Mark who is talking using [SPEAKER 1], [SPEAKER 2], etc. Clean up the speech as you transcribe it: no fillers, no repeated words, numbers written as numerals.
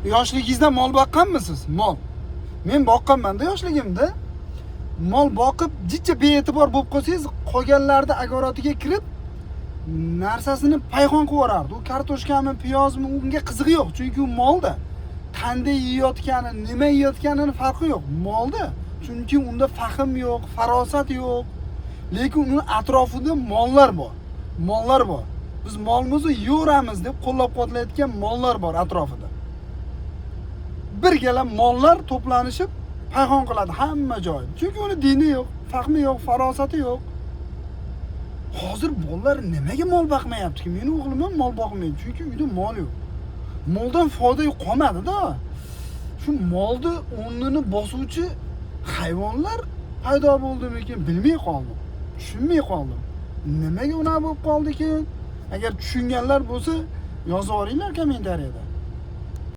[SPEAKER 1] Yoshligingizda mol boqqanmisiz? Mol. Men boqqanman-da yoshligimda. Mol boqib, jicha bee'tibor bo'lib qolsangiz, qolganlarni огород iga kirib, narsasini payhon qilib yuborardi. U kartoshkami, piyozmi, unga qizig'i yo'q, chunki u molda. Qanday yeyotgani, nima yeyotganini farqi yo'q. Molda. Chunki unda fahm yo'q, farosat yo'q. Lekin uni atrofida mollar bor. Mollar bor. Biz molimizni yo'ramiz deb qo'llab-quvvatlayotgan mollar bor atrofida. Bir gala mollar to'planishib payhon qiladi hamma joyni. Chunki uni dini yo'q, fahmi yo'q, farosati yo'q. Hozir bolalar nimaga mol boqmayapti? Meni o'g'lim ham mol boqmaydi, chunki uyda mol yo'q. Moldan foyda yo'q qolmadi-da. Shu molni o'rnini bosuvchi hayvonlar paydo bo'ldimikin, bilmay qoldim. Tushunmay qoldim. Nimaga unaqa bo'lib qoldikin? Agar tushunganlar bo'lsa, yozib yuboringlar kommentariyada.